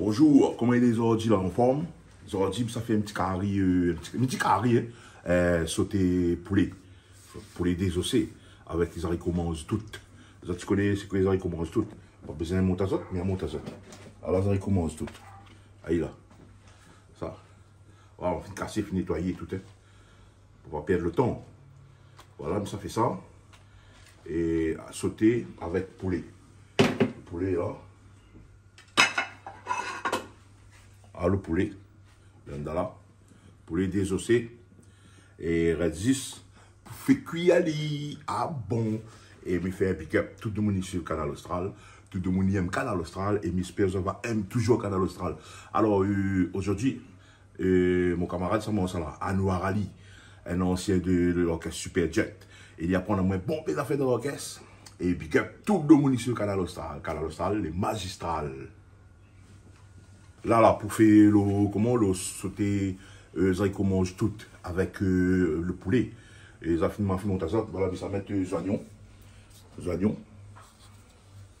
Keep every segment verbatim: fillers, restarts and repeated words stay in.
Bonjour, koman i lé zordi la, anform ? Zordi, sa fé in ti kari, euh, in ti, in ti kari, hein, euh, soté poulé. Poulé dézosé, avèk zariko manz tout. Zot i koné sé koi zariko manz tout ? Pa bezoin mont azot, mé mont azot. Ala zariko manz tout. Ayi la. Sa. Voilà, fine kasé, fine nétoiyé tout, hein. Pou pa pèrd lo tan. Voilà, mi sa fé sa. É soté avèk poulé. Poulé la. Ah, lo poulé. Lindala. Poulé dézosé. É rès zis pou fé kui ali. Ah bon. É mi fé in big up tout demoun i suiv Kanal Austral. Tout demoun i èm Kanal Austral. É mi éspèr zot va èm toujour Kanal Austral. Alor, euh, zordi, euh, mon kamarad, sa, mon sa la, Anwar Ali, in ansien de, de lorkès Super Jet. É li aprann amoin bonpé zafèr dan lorkès. É big up tout demoun i suiv Kanal Austral. Kanal Austral, lé mazistral. La, la, pou fé lo, koman, lo soté, euh, zariko manz tout avèk, euh, lo poulé. É sa fine, ma fine mont azot, voilà, mi sa mèt, euh, zoignon. Zoignon.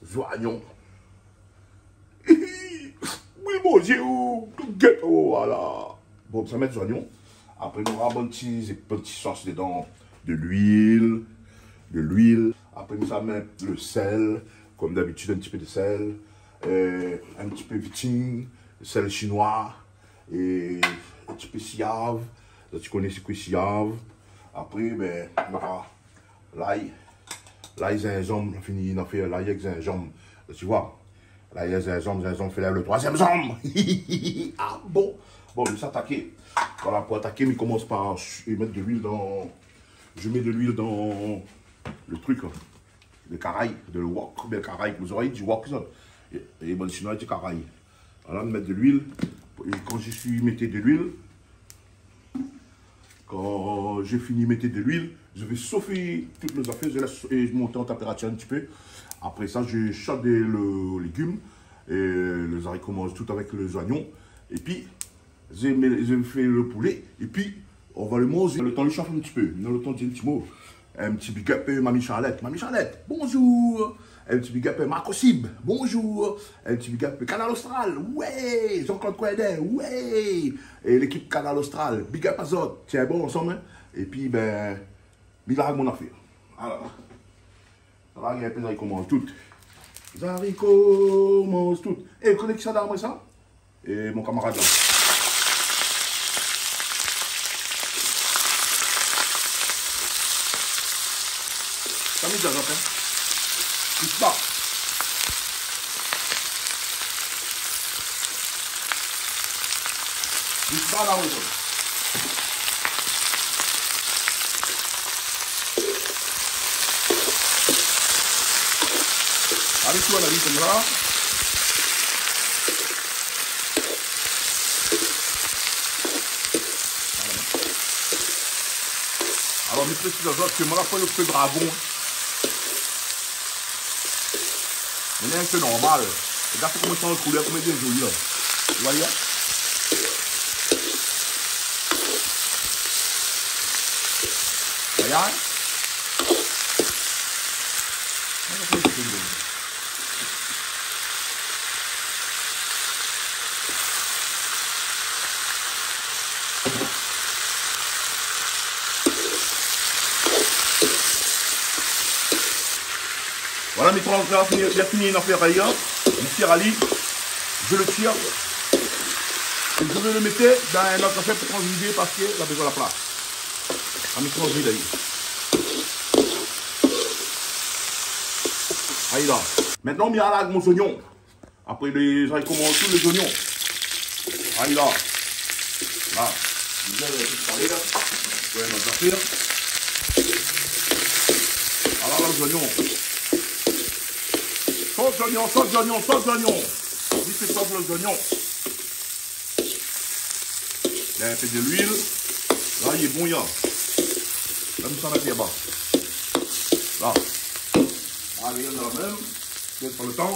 Zoignon. Oui, mon Dieu, oh, tout gèt, oh, voilà. Bon, mi sa mèt zoignon. Apré, nou nora bann ti, bann ti sos dedan. De luil, de luil. Apré, mi sa mèt lo sèl, kom dabitid, in ti pé de sèl. Euh, in ti pé viting, sèl shinoi, é in ti pé siav. Zot i koné sé koi siav. Apré, bin, nou nora lay, lay, zinzanm, la fini, na fé lay èk zinzanm. Zot i voi, lay èk zinzanm, zinzanm fé lèv lo troizièm zanm. Ah bon ? Bon, mi sa ataké. Voilà, pou ataké, mi komans par su-, mèt de luil dan, mi mèt de luil dan lo trik, hein. Lo karay, dan lo wok, oubien karay, zot i di wok, sa. É, é bann Shinoi i di karay. Voilà, mi mèt de luil. É kan mi fini mèt de luil, kan mi fini mèt de luil, mi fé shof tout lé zafèr, mi lès, euh, mont an tanpératir in ti pé. Apré sa, mi shod lo légim, é lé zariko manz tout avèk lé zoignon. Épi, mi mèt, mi fé lo poulé, épi nou va lo manzé. Lo tan li shof in ti pé, nou na lo tan di in ti mo. In ti big up, euh, Mami Charlette. Mami Charlette, bonjour. In ti big up, euh, Marco Sib, bonjour. In ti big up, euh, Kanal Austral, ouais. Jean-Claude Coindin, ouais. É lékip Kanal Austral, big up azot. Tienbo ansanm, hein. Épi, bin, mi larg mon afèr. Alor, sa va, in pé zariko manz tout. Zariko manz tout. É, koné kisa la, moin sa ? É mon kamarad la. Sa mi di azot, hein. Plis ba. Plis ba la, mon frèr. Alé, tou, la vi konmsa. Alor, mi présiz azot ke moin la pa lo fé dragon. Mé lé in pé normal. Regard koman i sanz koulèr, koman i lé zoli la. Zot i voi ? Regard. Voilà, mi pran, la fini, la fini, la fé rayir. Mi tir ali. Je le tire. É mi sa mèt dan in not afèr pou pran vid, parske la bezoin la plas. Ah, mi pran vid ali. Ayi la. Mintnan, mi alag mon zoignon. Apré, lé zariko manz tout, lé zoignon. Ayi la. La. Bien, tout salé la. Ouais, nou va fé. Ala la, zoignon. Sos zoignon, sos zoignon, sos zoignon. Vit fé sos zoignon. Néna in pé de luil. La, lé bon, la. La, nou sa mèt laba. La. Alé, nou la mèm. Pèrd pa lo tan.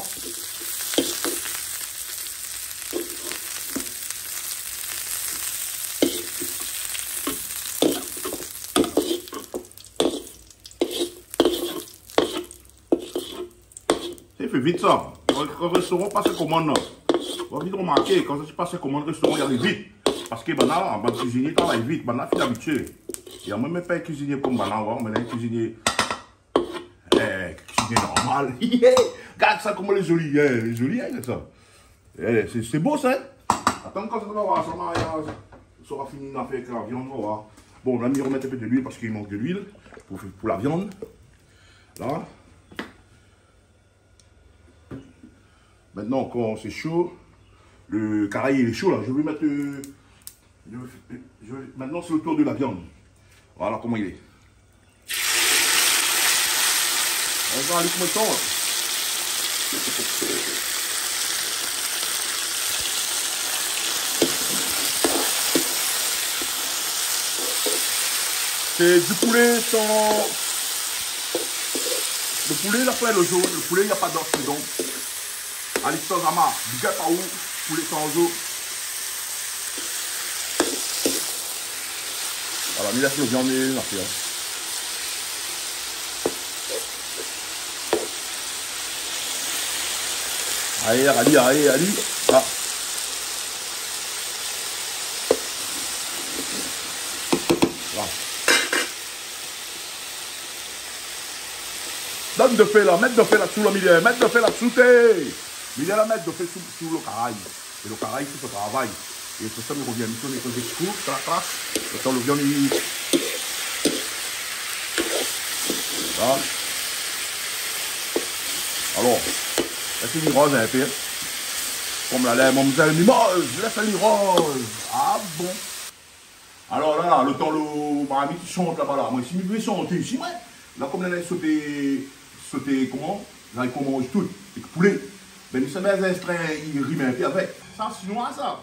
Sé fé vit sa. Kan, kan réstoran i pas komann la. Ou la vit romarké, kan sa i pas koman lo restoran i ariv vit. Parske banna, bann kuizinié i travay vit, banna fine abitié. É amoin, mi lé pa in kuizinié konm banna, wa, mi lé in kuizinié, é, kuizinié normal. Gard sa koman lé zoli, é, lé zoli, é, sa. É, sé, sé bo sa, in. Atann, kan sa va oir sa, mariaz, sa sora fini, nou va fé èk la viann, nou va oir. Bon, la, mi romèt in pé de luil parske i mank de luil pou, pou la viann. La. Maintenant, quand c'est chaud, le caraï il est chaud là, je vais mettre, euh, je vais, je vais, maintenant c'est le tour de la viande. Voilà comment il est. On va aller comment il tombe. C'est du poulet sans Le poulé, la fé lo zo, lo poulé, na pa d'os dedan. Alix Zama, big up aou, poulé san zo. Voilà, mi lès lo viann, na fé, in. Alé, alé, alé, alé. Ah. Voilà. Donn dofé la, mèt dofé la dsou la, Miguel, mèt dofé la dsou, té. Miguel la mèt dofé sou, sou lo karay. É lo karay i fé son travay. É sé sa, nou rovien, nou tourn, nou tourn, nou tourn, krak, krak. Lo tan lo viann i, la. Alor, lès ali roz in pé. Konm la, la, mamzèl Mimoz, lès ali roz. Ah bon. Alor la, la, lo tan lo marmit i shant laba la, moin, si mi vé shanté isi, moin, la, konm la, la, soté, soté, koman ? La, i komanz tout, èk poulé. Bin, mi sa mèt in zèstrin, i rim in pé avèk. Sa, sinoi, sa.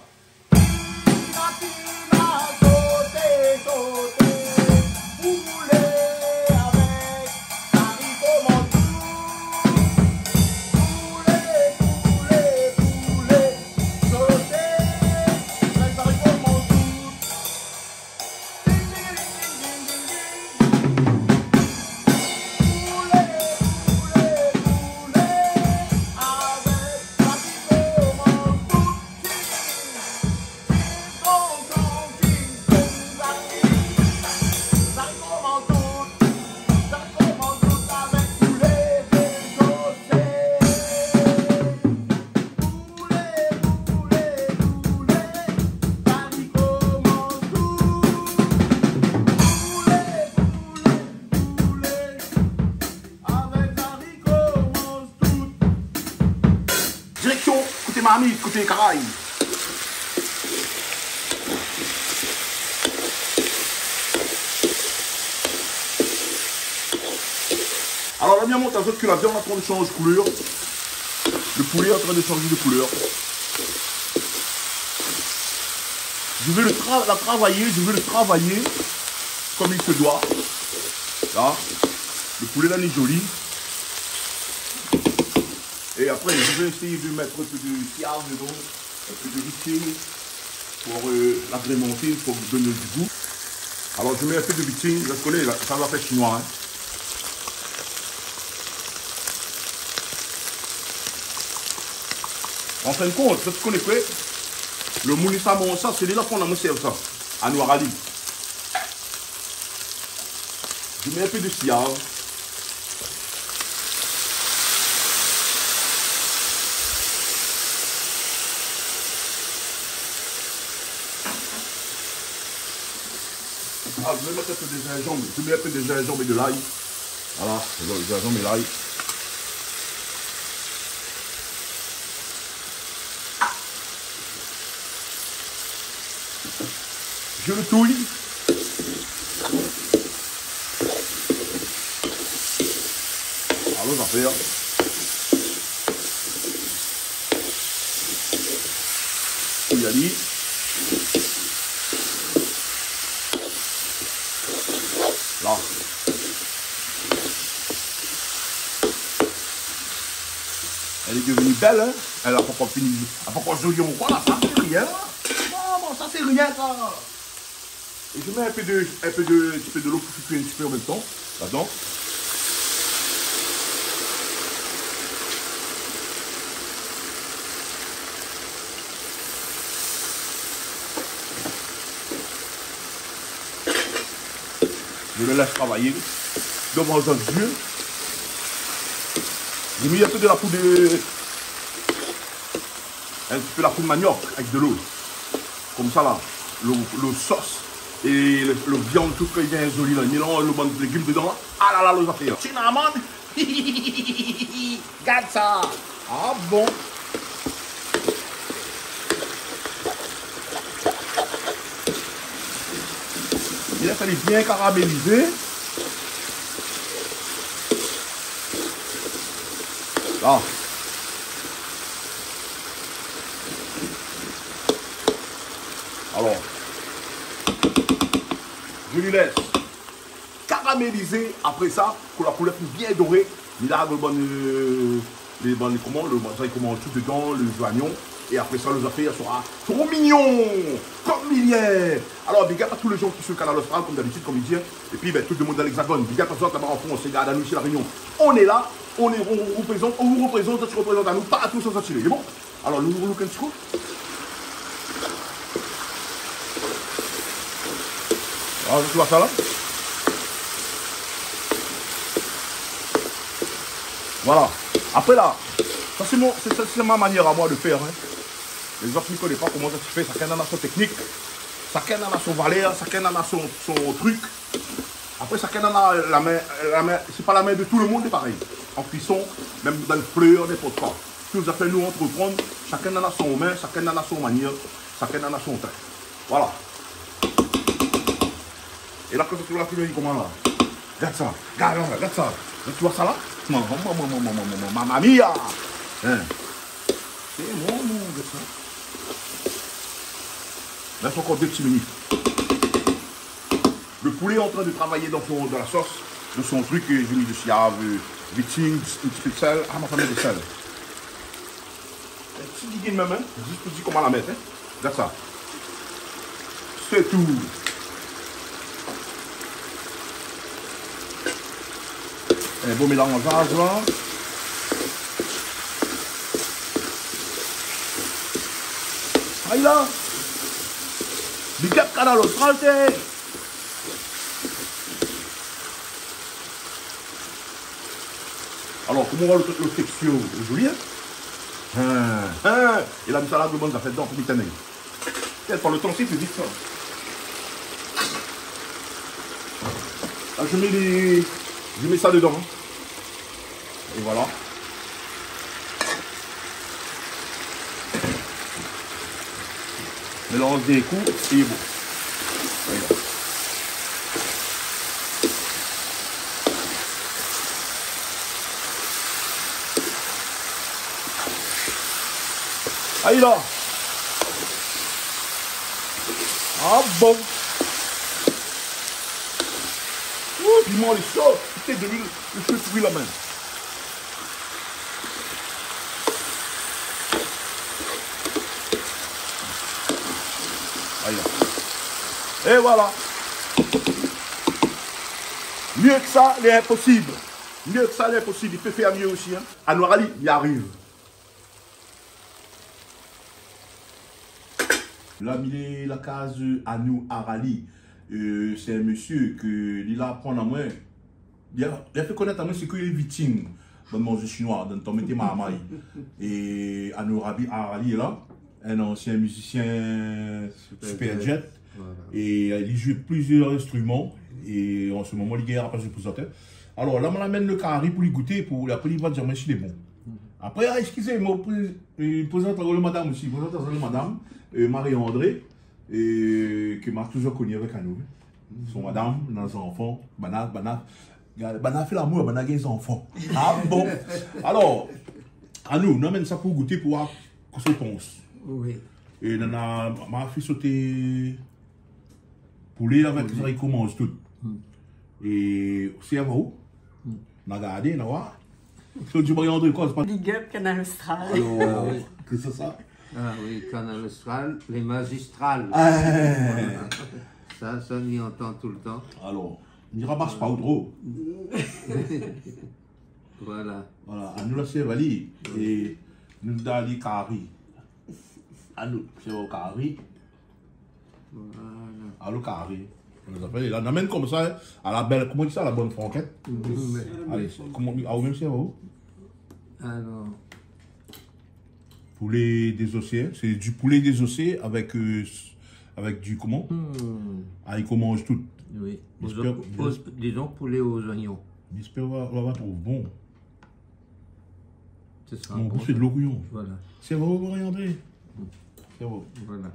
Tina, tina, soté, soté, poulé avèk zariko manzout. Poulé, poulé, poulé. Soté, avèk zariko manzout. Ding, ding, ding. Poulé, poulé, poulé, avèk zariko manzout. Ding, ding, dong, dong, ding, dong, zariko, zariko manzout. Zariko manzout avèk poulé, soté. Poulé, poulé, poulé, zariko manzout. Poulé, poulé, poulé, avèk zariko manzout. Direksion koté marmit, koté karay. Alor, la, mi amont azot ke la viann lé antrin de shanj koulèr. Le poulet est en train de changer de couleur. Je vais le tra-, la travailler, je vais le travailler comme il se doit. La, le poulet la lé zoli. Et après, je vais essayer de mettre un peu de siav dedans. In pé de vitsé pou, euh, lagrémanté, pou done du gou. Alor, mi mèt in pé de vitsé, zot i koné, la, sa va fé sinoi, in. An fin de kont, zot i koné koué ? Lo moun i sa manz sa, sé lé zanfan la, moin, sé sa. Anou, ali. Mi mèt in pé de siav. Ah, mi mèt in pé de zinzanm. Mi mèt in pé de zinzanm é de lay. Voilà, lo zinzanm é lay. Je le touille. Alon, zafèr. Touy ali. La. Èl lé devni bèl, in ? Èl la pankor fini. Èl la pankor zoli ankor, la. Sa, sé rien, in ? Non, non, sa, sé rien, sa. É mi mèt in pé de, in pé de, in ti pé de lo pou fé kui in ti pé an mèm tan, ladan. Je le laisse travailler devant un Dieu. J'ai mis un peu de la poudre de, un petit peu la poudre manioc avec de l'eau. Comme ça là, le, le sauce et le, le viande, tout ce qui vient joli là. Mélange le bon légume dedans. Ah là là, les affaires. Cinnamon. Gard sa. Ah bon. Li la fé bien karamélizé. La. Alors, je lui laisse caramélisé. Après ça, kan la koulèr fine bien doré, mi larg le bann, euh, le bann, koman, le bann, sa, koman, tout dedan, le zoignon. Et après ça, les affaires sera trop mignon, comme il y est. Alors, big up à tous les gens qui suivent Kanal Austral, comme d'habitude, comme il dit, hein. Et puis, ben, tout le monde dans l'Hexagone, big up à zot là-bas en France, les gars, à nous ici, La Réunion. On est là, on est, on, on représente, on vous représente, zot i reprezant anou partou san sat. Lé bon. Alors, nou, nou, nou, ken ti kou. Voilà, tu vois ça là ? Voilà. Après là, ça c'est mon, c'est, c'est, c'est ma manière à moi de faire, hein. Les autres ne connaissent pas comment ça se fait. Chacun en a son technique. Chacun en a son valeur. Chacun en a son, son truc. Après, chacun en a la main, la main, c'est pas la main de tout le monde, c'est pareil. En cuisson, même dans le fleur, n'importe quoi. Tout ça fait nous entreprendre, chacun en a son main, chacun en a son manière, chacun en a son temps. Voilà. Et là, quand tu vois la fumée, comment là ? Regarde ça, regarde, regarde, regarde ça. Là, tu vois ça là ? Maman, maman, maman, maman, maman, mamma mia. Hein ? C'est bon, non, regarde ça. Là, c'est encore deux petites minutes. Le poulet est en train de travailler dans son, dans la sauce, dans son truc, euh, j'ai mis du siav, euh, viting, un petit peu de sel. Ah, ma femme met du sel. Un petit guiguin même, hein. Juste pour dire comment la mettre, hein. Regarde ça. C'est tout. Un bon mélange là. Aïe là. Big up Kanal Austral, t'es. Alors, koman ou voi le, le texture, lé zoli, hein ? Hein, hein. É la, mi sa la, le bann zafèr dedan, pou mi tène. Tiens, par le temps, c'est plus vite, ça. Là, je mets les, je mets ça dedans, hein. Et voilà. Mélange d'un coup, et bon. Voilà. Aïe là. Ah bon. Ouh, piman lé sho. Té de luil, le fé pourri la min. Aïe. Et voilà. Mieux que ça, lé inposib. Mieux que ça, lé inposib. I pé fé mieux osi, hein. Anou Arali, i ariv. La, mi lé la kaz Anou Arali. Euh, sé in mésyé ke li la aprann amoin. Li la, li la fé konèt amoin sak lé viting. Bann manzé shinoi, dann tan mété marmay. É Anou Arali lé la, in ansien mizisien Super Jet. Voilà. É, euh, li zoué plizièr instriman. É an se moman, li gingn rapaz pou zot, hein. Alor, la, ma la amenn le kari pou li gouté, pou, apré, li va dir amoin si lé bon. Apré, ah, eskiz amoin, pou, euh, prézant le madam osi, prézant le madam, euh, Marie-André, euh, ke ma touzour koni avèk Anou. Son madam, néna zanfan, banna, banna, banna fé lamour, banna gingn zanfan. Ah bon ? Alor, Anou, nou amenn sa pou gouté, pou oir kosa ou pans. Oui. É néna, ma fé soté poulé avèk zariko manz tout. Hmm. É sé avan ou ? Hmm. Na gardé, na oir. Sa di Marie-André, kosa i pas ? Big up Kanal Austral. Alor, ah oui, kosa sa ? Ah oui, Kanal Austral, lé mazistral. Ah. Sa, sa, mi antann toultan. Alor, mi ramas pa ou tro. Voilà. Voilà, Anou la sèrv ali. Oui. É nou done ali kari. Anou, sé o kari. Voilà. Alor, kari. Zafèr lé la, nou amèn konmsa, in, a la bèl, koman i di sa, a la bone frankèt. Mhm. Alé, koman, a, ou mèm, sé ou ? Alors, poulet désossé, hein. C'est du poulet désossé avec, euh, s-, avec du, comment ? Hmm. Ah, i komanz tout. Oui. J'espère, aux, aux, disons poulet aux oignons. J'espère va, va, va trouver bon. C'est ça. Mon bon, bouche, c'est de l'eau couillon. Voilà. C'est bon, Marie-André. C'est bon. Voilà.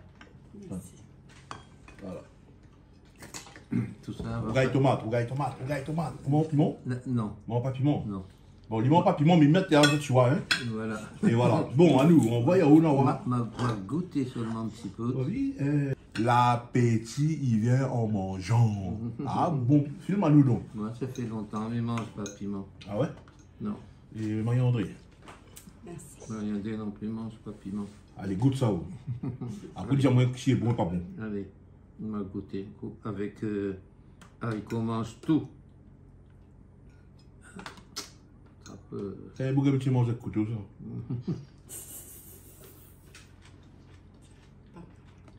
Voilà. Tout sa va. Rougay tomat, rougay tomat, rougay tomat. Ou manz piman ? N-, non. Manz pa piman ? Non. Bon, li manz pa piman, mé mi mèt, tu vois, hein. Voilà. É voilà. Bon, anou, anvoy aou, non, ma, ma, ma gout sèlman in ti pé. Oui, euh, l'appétit, il vient en mangeant. Ah bon, film anou donk. Moin, sa fé lontan mi manz pa piman. Ah ouais ? Non. É Marie-André ? Merci. Marie-André non pli i manz pa piman. Alé, gout sa, ou. Apré, di amoin si lé bon, pa bon. Alé, ma gouté. Avèk, euh, ah, i komanz tout. Sa pé... Sa, in boug abitié manz avèk kouto, sa.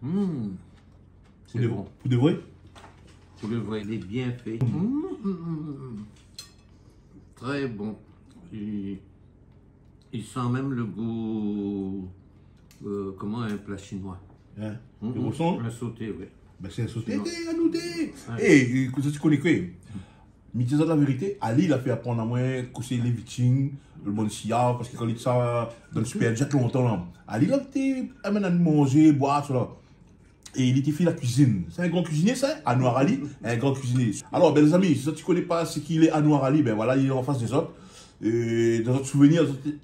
Hmm. Pou de, bon, pou de vré ? Pou de vré, lé bien fé. Mm, mm, mm, mm. Très bon. I, i san mèm le gou, euh, koman, in pla shinoi. Hein ? Mm, mm. Ou resan ? In soté, oui. Ben, sé in soté, sinon, té, anou té. Ouais. É, é, kosa ti koné koué ? Mi di azot la vérité, Ali la fé aprann amoin kosa lé viking, le bon siya, parske kan li té sa dan le Super Jet lontan la, Ali la té amèn anou manzé, boir, sa la. É li té fé la kuizine. Sé in gran kuizinié, sa, Anouar Ali, in gran kuizinié. Alor, ben, lézami, si zot i koné pa sak i lé Anouar Ali, ben voilà, li lé anfas de zot. É dan zot souvenir, zot té,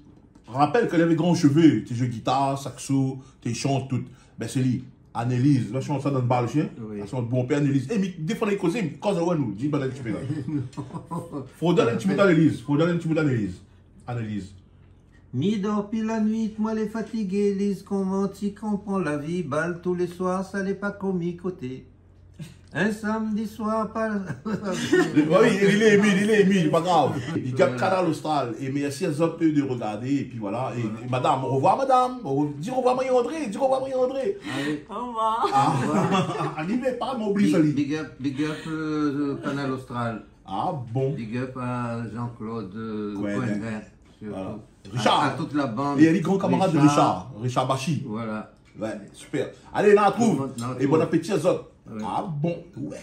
rapèl kan li lavé gran shové, té zoué gitar, sakso, té shant tout. Ben, sé li. Anne-Elise, la shant sa dan le bar le shien. Oui. La shant bonpé Anne-Elise. É, mi, défoi, lé kozé, mi koz aou anou, di bann in ti pé la. Non. Fo donn in ti bout Anne-Elise, fo donn in ti bout Anne-Elise. Anne-Elise. Mi dor pi la nuit, moin lé fatigé, Lise, koman ti konpran la vi, bal tou lé soir, sa lé pa komi koté. In samdi soir, pa... Oui, li lé ému, li lé ému, pa grav. Big up Kanal Austral, é mèrsi azot de regardé, épi voilà. É, é madam, au revoir madam. Au re-, di au revoir Marie-André, di au revoir Marie-André. Alé. Au revoir. Ah, ah, li vé pa, mi oubli sa, li. Big, big up, big up, euh, Kanal Austral. Ah bon ? Big up à Jean-Claude, euh, Coindin. Coindin, surtout. Voilà. Richard. À, à toute la bande. É li lé gran kamarad de Richard. Richard. Richard Bachy. Voilà. Ouais, super. Alé, nou artrouv. Tout le monde, nou artrouv. É bon apéti azot. Ouais. Ah bon ? Ouais.